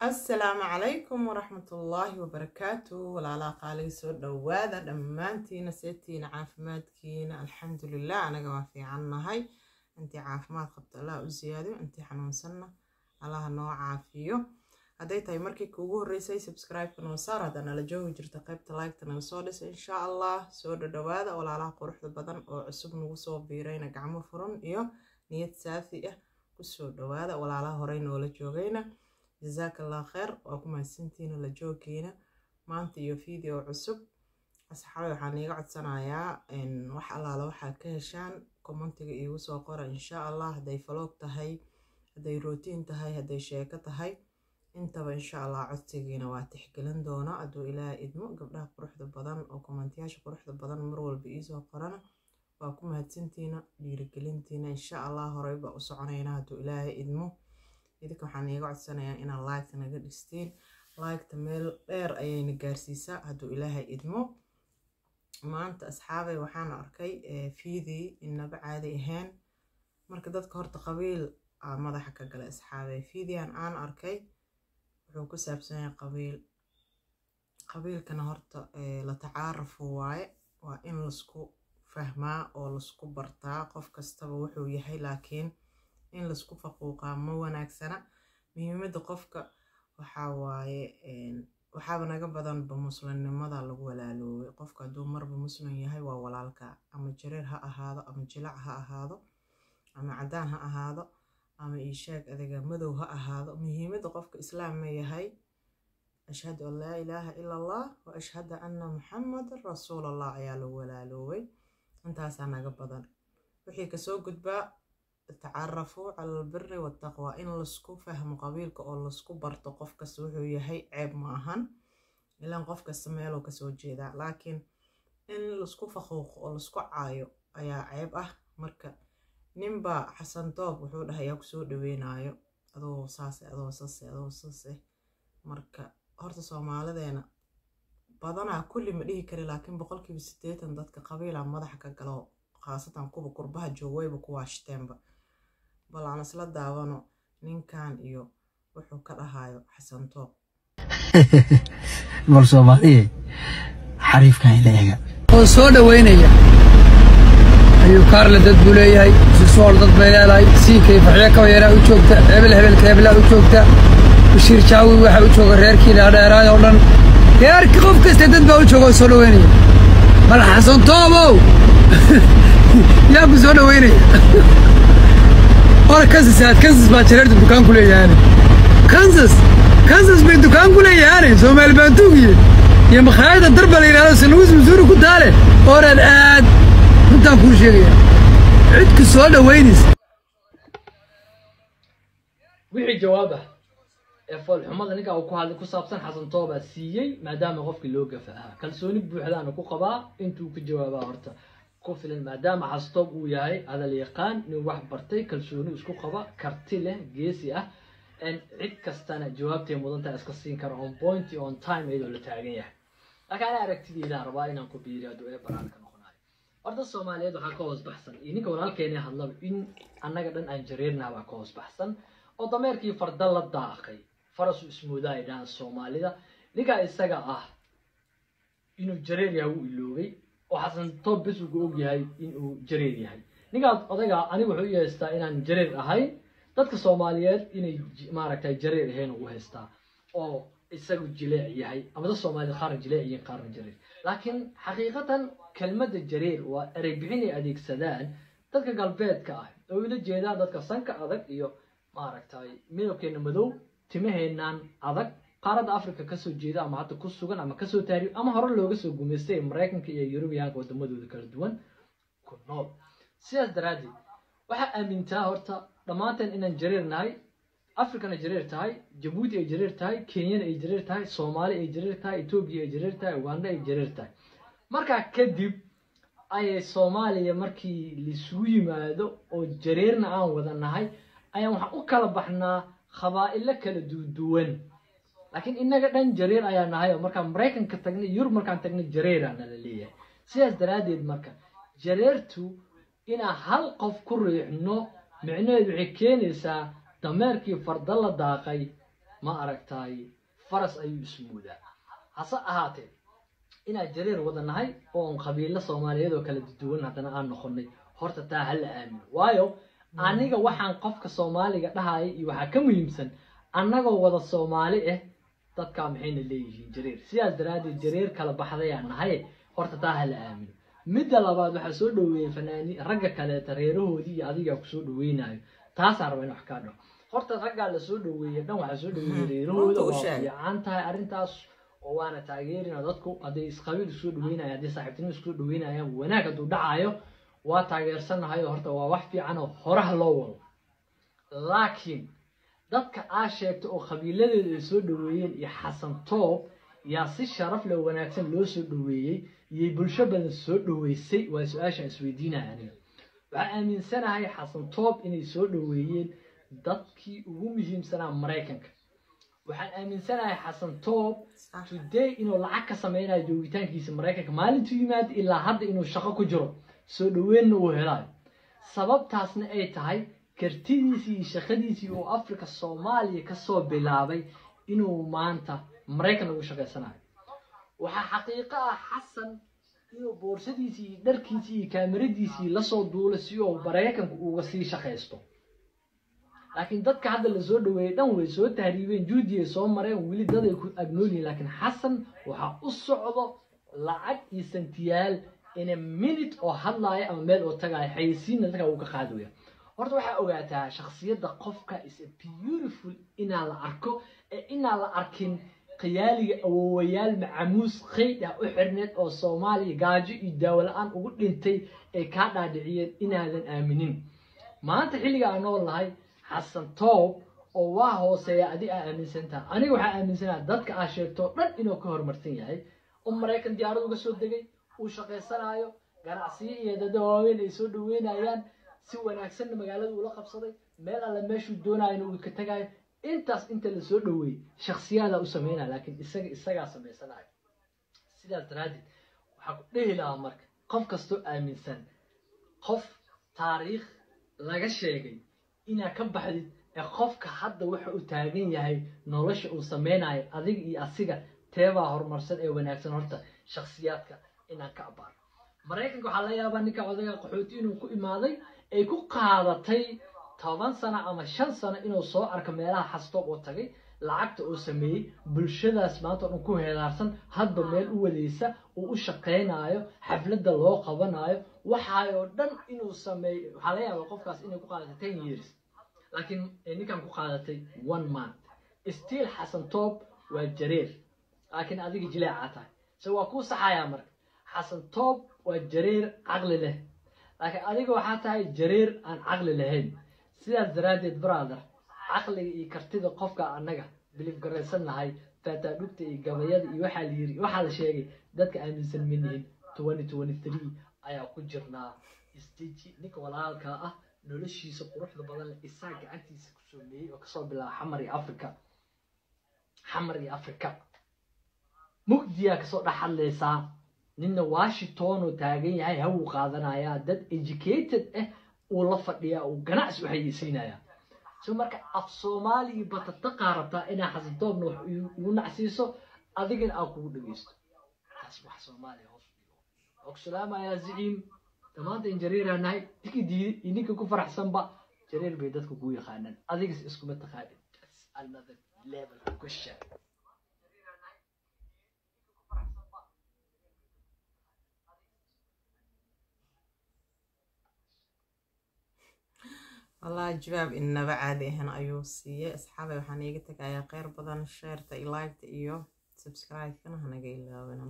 Asalaamu calaykum waraxmatullaahi wabarakaatu. Walaalaha qaaliga, soo dhowaada dhammaantiina. Seetiina, caafimaadkiina? Alxamdulilah, anaga waa fiicannahay. Intii caafimaad qabta Allah u siyaadiyo, intii xanuunsanna Allaha noo caafiyo. Hadday tahay markii kuugu horreysay, subscribe-ka noo saar. Haddaa nala joogi jirta, qaybta like-ta naga soo dhisa, insha Allah. Soo dhodhowaada walaalaha quruxda badan oo cusub nagu soo biirayna, gacmo furan iyo niyad saafi ah kusoo dhowaada. Walaalaha horey noola joogayna, jazaaka Allah kheyr, waa ku mahadsantiina la joogiina. Maanta iyo video cusub, asxaabi, waxaan iiga codsanayaa wax allaala waxaad ka heshaan commentiga iigu soo qora, insha Allah. Hadday vlog tahay, hadday routine tahay, hadday sheeko tahay, intaba insha Allah codsigiina waa tixgelin doona hadduu Ilaaha idmo. Gabdhaha quruxda badan oo commentiyaasha quruxda badan mar walba iisoo qorana, waa ku mahadsantiina dhiirigelintiina. Insha Allah horey baa u soconayna hadduu Ilaaha idmo. Idinka waxaan iiga codsanayaa inaad like naga dhistiin. Like-ta meel dheer ayayna gaarsiisaa hadduu Ilaaha idmo. Maanta, asxaabay, waxaan arkay fiidii inaba caadi ahayn. Marka dadka horta qabiil aa madaxa ka galay. Asxaabay, fiidiyan aan arkay wuxuu ku saabsan yahay qabiil. Qabiilkana horta la tacaarafu waaye, waa in laisku fahmaa oo laisku bartaa qof kastaba wuxuu yahay, laakiin in laisku faquuqaa ma wanaagsana. Muhiimadda qofka waxaa waaye, waxaaba naga badanba muslimnimada lagu walaaloobay. Qofka hadduu marba muslim yahay, waa walaalka, ama jareer ha ahaado, ama jilac ha ahaado, ama cadaan ha ahaado, ama iisheeg adiga madow ha ahaado. Muhiimadda qofka islaam ma yahay? Ashhadu an laa ilaaha ila Allah wa ashhadu anna Muxamadan rasuul Allah ayaa lagu walaaloobay. Intaasaa naga badan. Wixii kasoo gudbaa, tacarafuu cala albiri waataqwa. In laisku fahmo qabiilka oo laisku barto qof kasta wuxuu yahay ceeb ma ahan, ilaan qof kasta meeluu kasoo jeedaa, laakiin in laisku faquuqo oo laisku caayo ayaa ceeb ah. Marka ninbaa Xasan Toob wuxuu dhahay, yaa kusoo dhaweynayo adoo saase, adoo saase, adoo saase? Marka horta Soomaalideena badanaa, kulli ma dhihi kari, laakiin 80% dadka qabiila madaxa ka galo, khaasatan kuwa qurbaha joogwayba kuwaashteenba. Bal aan isla daawano ninkan iyo wuxuu ka dhahayo Xasan Toob. Bal Soomaaliye, xariifkan ila ega oo soo dhoweynaya ayuu kaarle. Dad buu leeyahay, susool dad bay leedahay, siikay faxyo kaba yaraa u joogta, hebel hebelka heblaa u joogta, Bashiir Jaawi waxaa u jooga reerkii dhaadheeraay oo dhan, reerkii qof kasta dad baa u jooga oo soo dhoweynaya. Bal Xasan Toobow, yaa ku soo dhoweynaya? Ora Kansas aad, Kansas baa jareerta dukaan ku leeyahaane. Kansas bay dukaan ku leeyahaane. Soomaali baantuugiye iyo makhaayada darba la yidhahdo Saint Louis, Missouri ku taale. Oraad aad, runtaan kuu sheegaya, cid ku soo dhoweynaysa. Wixii jawaab ah ee foolxumada ninka uu ku hadlay ku saabsan, Xasan Tooba siiyey, maadaama qofkii loo gafa ahaa. Kalsooni buuxdaana ku qabaa intuu ka jawaabaa horta ku filan, maadaama Xasan Toob uu yahay hadal yaqaan, nin wax bartay, kalsooni isku qaba, karti leh, geesi ah, cid kastana jawaabtay mudantaa iska siin kara on point, on time, iyadoo la taagan yahay. Laakiin ana aragtideydaan rabaa inaan ku biiriyo hadduu ee baraarka noqonayo. Horta Soomaaliyeed waxaa ka hoos baxsan, iyo ninka walaalkeena hadlaba, in annaga dhan aan jareernaha baa ka hoos baxsan, oo dameerkii farda la daaqay farasu ismoodaa ay dhahaan Soomaalida. Ninkaa isaga ah inuu jareer yahay wuu iloobay, oo Xasan Toob bes uu og yahay inuu jareer yahay. Ninkaas odayga aniga wuxuu i haystaa inaan jareer ahay, dadka Soomaaliyeed inay maaragtay jareer ahayn u haystaa, oo isagu jileec yahay, ama dad Soomaaliyeed qaarna jileec yihiin, qaarna jareer. Laakiin xaqiiqatan kelmadda jareer waa erey bixin ay adeegsadaan dadka galbeedka ah oo ula jeedaan dadka sanka adag iyo maaragtay midabkeena madow, timaheenaan adag, qaaradda Africa kasoo jeeda, ama hadda ku sugan, ama kasoo taariib, ama hore looga soo gumaystay ee Maraykanka iyo Yurubiyaanka wadamadooda kala duwan ku nool. Sidaas daraaddeed waxaa aamintaa horta dhammaanteen inaan jareer nahay, Africana jareer tahay, Jabuuti ay jareer tahay, Kenyana ay jareer tahay, Soomaali ay jareer tahay, Etoobiya ay jareer tahay, Uganda ay jareer tahay. Markaa kadib ayay Soomaaliya markii laisugu yimaado oo jareerna aan wada nahay, ayaan waxaan u kala baxnaa qabaa'ilo kala duwan, laakiin innaga dhan jareer ayaa nahay. Oo markaan Maraykanka tagnay, Yurub markaan tagnay, jareeraa nala leeyahay. Sidaas daraaddeed marka jareertu inaan hal qof ku riixno micnaheedu waxay keenaysaa dameerkii farda la daaqay. Ma aragtaay, faras ayuu ismuudaa. Hase ahaatee, inaan jareer wada nahay oon qabiilo Soomaaliyeed oo kala duwan haddana aan noqonay, horta taa ha la aamino. Waayo, aniga waxaan qofka Soomaaliga dhahaya iyo waxaa ka muhiimsan annagoo wada Soomaali ah, dadkaa maxayna leeyihiin jareer? Sidaas daraaddeed jareer kala baxdayaan nahay, horta taa ha la aamino. Midda labaad, waxaa soo dhoweeyey fanaani ragga kaleeta reerahoodii iyo adigaa kusoo dhaweynayo. Taasaa raba in wax kaa dhaho. Horta raggaa la soo dhoweeyey dhan waxaa soo dhoweeyey reerahooda. Runta u Waa sheeg. fiican tahay arrintaas oo waana taageerina. Dadku hadday isqabiil isku dhaweynayaan, hadday saaxiibtinimo isku dhaweynayaan, wanaag hadduu dhacayo, waa taageersanahay. Horta waa wax fiican oo horaha loo wado. Laakiin dadka aa sheegta oo qabiiladeedu ay soo dhoweeyeen iyo Xasan Toob yaa si sharaf leh oo wanaagsan loo soo dhoweeyey iyo bulsho badan soo dhoweysay, waa su-aashaan isweydiinaya. Aniga waxaa aaminsanahay Xasan Toob inay soo dhoweeyeen dadkii ugu muhiimsanaa Maraykanka. Waxaan aaminsanahay Xasan Toob today inuu lacag ka sameynayo joogitaankiisa Maraykanka, maalintuu yimaado ilaa hadda inuu shaqo ku jiro, soo dhoweynna uu helayo. Sababtaasna ay tahay kartidiisii iyo shaqadiisii uu Africa, Soomaaliya kasoo bilaabay inuu maanta Maraykan ugu shaqaysanayo. Waxaa xaqiiqo ah Xasan inuu boorsadiisii iyo dharkiisii iyo kaamiradiisii lasoo duulay si uu Maraykanka uga sii shaqaysto. Laakiin dadka hadda lasoo dhaweeyey dhan way soo tahriibeen, juudi ay soo mareen, weli dad ay ku agnool yihiin. Laakiin Xasan waxaa u socdo lacag iyo santiyaal in a minute oo hadlaaya ama meel oo tagaaya, xayeysiinna dadka uu ka qaadaya. Horta waxaa ogaataa shakhsiyadda qofka is a beautiful inaa la arko ee inaa la arkin khiyaaliga awowayaal macamuus qayd ah u xirneed oo Soomaaliya gaajo iyo daawo la-aan ugu dhintay ay kaa dhaadhiciyeen inaadan aaminin. Maanta xilliga aan nool nahay, Xasan Toob oo waa hooseeya adi aa aaminsantaha, aniga waxaa aaminsanaha dadka aa sheegto dhan inuu ka horumarsan yahay, oo Maraykan diyaarad uga soo degay, uu shaqaysanaayo, ganacsiyo iyo dada waaweyn ay soo dhaweynayaan, si wanaagsanna magaalada ula qabsaday, meel alle meeshuu doonayana uu ka tagayo. Intaas inta la soo dhaweeyey shaksiyaadaa u sameynaya, laakiin isaga isagaa samaysanayo. Sidaas daraaddeed waxaa ku dhihi lahaa marka, qof kastoo aaminsan qof taariikh laga sheegay inaad ka baxdid ee qofka hadda waxa uu taagan yahay, nolosha uu sameynayo, adiga iyo asiga teebaa horumarsan ee wanaagsan? Horta shakhsiyaadka inaan ka abaarno. Maraykanka waxaa laga yaabaa ninka odaga qaxooti inuu ku imaaday, ay ku qaadatay 10 sano ama 5 sano inuu soo arko meelaha Xastoob oo tagay, lacagta uu sameeyey, bulshadaas maanta oo dhan ku heelaarsan, hadba meel u wadaysa, uu u shaqaynayo, xafladda loo qabanayo, waxaayoo dhan inuu sameeyo. Waxaa laga yaabaa qofkaas inay ku qaadatay 10 years, laakiin ninkan ku qaadatay one month. Still Xasan Toob waa jareer, laakiin adiga jileecaa tahay, so waa kuu saxayaa. Marka Xasan Toob waa jareer caqli leh, laakiin adiga waxaa tahay jareer aan caqli lahayn. Sidaas daraaddeed, brother, caqliga iyo kartida qofka annaga believe garaysan nahay, faataadhugta iyo gabayada iyo waxaa la yiri, waxaa la sheegay, dadka aaminsan ma nihin. 2023 ayaa ku jirnaa. Isdeji. Ninka walaalka ah noloshiisa quruxda badan leh isaa gacantiisa ku sameeyey oo kasoo bilaaba Xamar iyo Africa, Xamar iyo Africa mugdiyaa kasoo dhex hadlaysaa. Ninna Washington oo taagan yahay, hawuu qaadanayaa, dad educated ah uu la fadhiyaa, uu ganacsi u xayeysiinayaa. So marka af Soomaaliya batataqaa rabtaa inaa Xasantoobna wax igu nacsiiso, adigana aan kugu dhegeysto. Taas wax Soomaaliya hoos u dhigo. Waa ku salaamayaa, ziciim. Dhammaanta in jareeraa nahay, ninkii diiday iyo ninka ku faraxsanba jareer bay dadka kugu yaqaanaan, adigas iskuma taqaanin. That's another level question. Wallahi jawaab inaba caadi ahan ayuu siiyey. Asxaabay, waxaan iiga tagayaa kheyr badan. Share-ta iyo like-ta iyo subscribe-kana hanaga ilaawina.